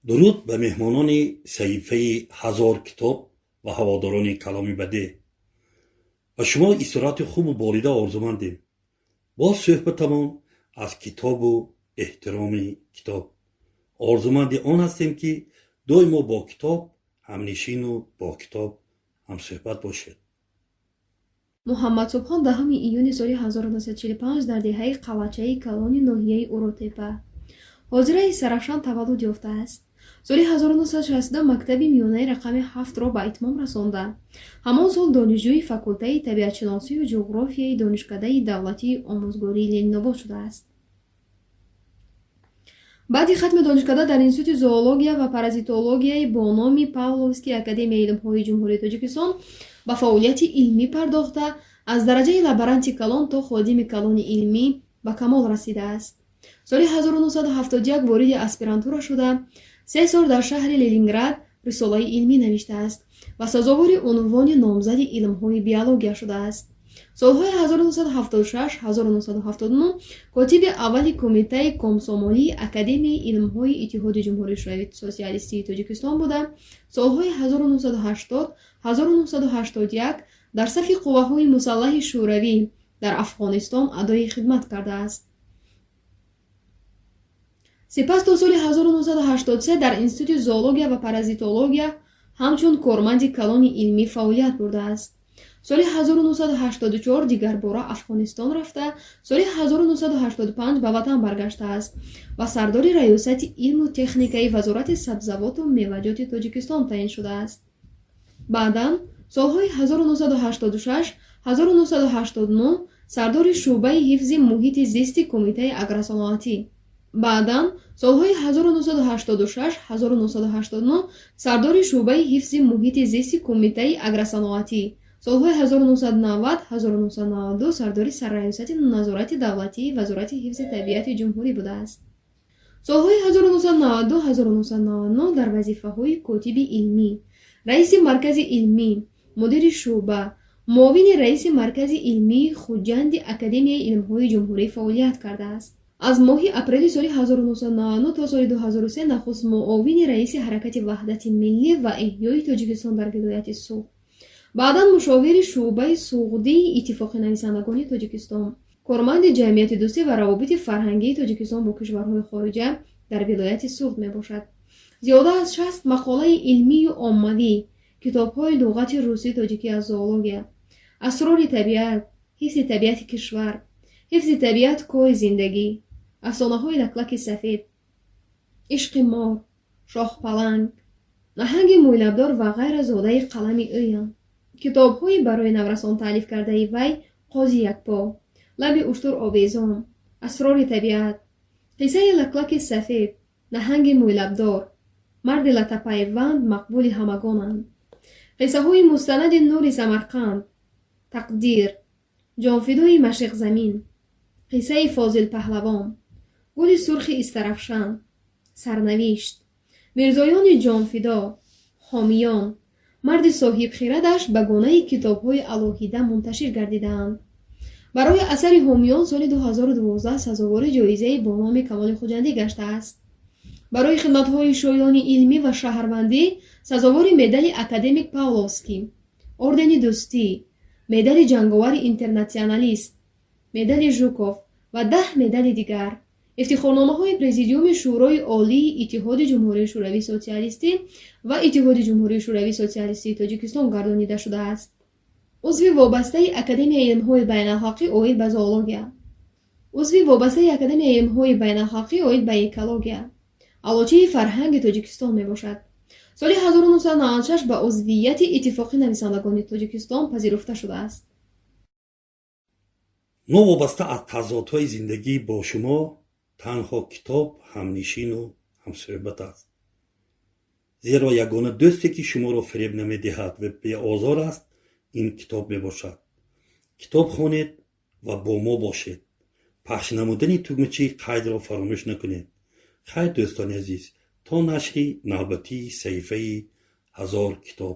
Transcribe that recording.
Дуруд ба меҳмонони саҳифаи «Ҳазор китоб» ва ҳаводорони каломи бадеъ. Ба шумо истироҳати хубу болида орзумандем. Боз суҳбатамон аз китобу эҳтироми китоб. Орзуманди он ҳастем, ки доимо бо китоб ҳамнишину бо китоб ҳамсӯҳбат бошед. Муҳаммад Субҳон 10 июни соли 1945 дар деҳаи Қалъачаи Калони ноҳияи Уротепа, ҳозираи Истаравшан, таваллуд ёфтааст. Соли 1962 мактаби миёнаи рақами 7-ро ба итмом расонда, ҳамон сол донишҷӯи факултаи табиатшиносию ҷуғрофияи Донишкадаи давлатии омӯзгории Ленинобод шудааст. Баъди хатми донишкада дар Институти зоология ва паразитологияи бо номи Павловский Академияи илмҳои Ҷумҳурии Тоҷикистон ба фаъолияти илмӣ пардохта, аз дараҷаи лаборанти калон то ходими калони илмӣ ба камол расидааст. Соли 1971 вориди аспирантура шуда, 3 сол дар шаҳри Ленинград рисолаи илмӣ навиштааст ва сазовори унвони номзади илмҳои биология шудааст. Солҳои 1976-1979 котиби аввали Кумитаи комсомолии Академияи илмҳои Иттиҳоди Ҷумҳурии Шӯравии Сотсиалистии Тоҷикистон буда, солҳои 1980-1981 дар сафи қувваҳои мусаллаҳи Шӯравӣ дар Афғонистон адои хидмат кардааст. Сипас то соли 1983 дар Институти зоология ва паразитология ҳамчун корманди калони илмӣ фаъолият бурдааст. Соли 1984 дигарбора Афғонистон рафта, соли 1985 ба ватан баргаштааст ва сардори Раёсати илму техникаи Вазорати сабзавоту меваҷоти Тоҷикистон таъин шудааст. Баъдан солҳои 1986 1989 сардори шӯъбаи ҳифзи муҳити зисти Кумитаи агросаноатӣ, баъдан солҳои 1986 1989 сардори шӯъбаи ҳифзи муҳити зисти Кумитаи агросаноатӣ, солҳои 1990 1992 сардори Сарраёсати назорати давлатии Вазорати ҳифзи табиати ҷумҳурӣ будааст. Солҳои 1992 1999 дар вазифаҳои котиби илмӣ, раиси маркази илмӣ, мудири шӯъба, муовини раиси Маркази илмии Хуҷанди Академияи илмҳои ҷумҳурӣ фаъолият кардааст. Аз моҳи апрели соли 1999 то соли 2003 нахуст муовини раиси Ҳаракати ваҳдати миллӣ ва эҳёи Тоҷикистон дар вилояти Суғд, баъдан мушовири шӯъбаи суғдии Иттифоқи нависандагони Тоҷикистон, корманди Ҷамъияти дӯстӣ ва равобити фарҳангии Тоҷикистон бо кишварҳои хориҷа дар вилояти Суғд мебошад. Зиёда аз 60 мақолаи илмию оммавӣ, китобҳои луғати русӣ тоҷикӣ аз зоология, асрори табиат, ҳифзи табиати кишвар, ҳифзи табиат кори зиндагӣ, афсонаҳои Лаклаки сафед, ишқи мор, шоҳпаланг, наҳанги мӯйлабдор ва ғайра зодаи қалами ӯянд. Китобҳои барои наврасон таълиф кардаи вай «Қози якпо», «Лаби уштур овезон», «Асрори табиат», «Қиссаи Лаклаки сафед», «Наҳанги мӯйлабдор», «Марди латтапайванд» мақбули ҳамагонанд. Қиссаҳои мустанади «Нури Самарқанд», «Тақдир», «Ҷонфидои машриқзамин», «Қиссаи Фозил паҳлавон», «Гули сурхи Истаравшан», «Сарнавишт», «Мирзоёни ҷонфидо», «Ҳомиён», «Марди соҳибхирадаш» ба гунаи китобҳои алоҳида мунташир гардидаанд. Барои асари «Ҳомиён» соли 2012 сазовори ҷоизаи бо номи Камоли Хуҷандӣ гаштааст. Барои хидматҳои шоёни илмӣ ва шаҳрвандӣ сазовори медали академик Павловский, ордени Дӯстӣ, медали ҷанговари интернатсионалист, медали Жуков ва 10 медали дигар, ифтихорномаҳои Президиуми Шӯрои Олии Иттиҳоди Ҷумҳурии Шӯравии Сотсиалистӣ ва Иттиҳоди Ҷумҳурии Шӯравии Сотсиалистии Тоҷикистон гардонида шудааст. Узви вобастаи Академияи илмҳои байналхалқӣ оид ба зоология, узви вобастаи Академияи илмҳои байналхалқӣ оид ба экология, аълочии фарҳанги Тоҷикистон мебошад. Соли 1996 ба узвияти Иттифоқи нависандагони Тоҷикистон пазируфта шудааст. Новобаста аз тазодҳои зиндагӣ бо шумо танҳо китоб ҳамнишину ҳамсӯҳбат аст, зеро ягона дӯсте, ки шуморо фиреб намедиҳад ва беозор аст, ин китоб мебошад. Китоб хонед ва бо мо бошед. Пахш намудани тугмачаи қайдро фаромӯш накунед. Хайр, дӯстони азиз, то нашри навбатии саҳифаи «Ҳазор китоб».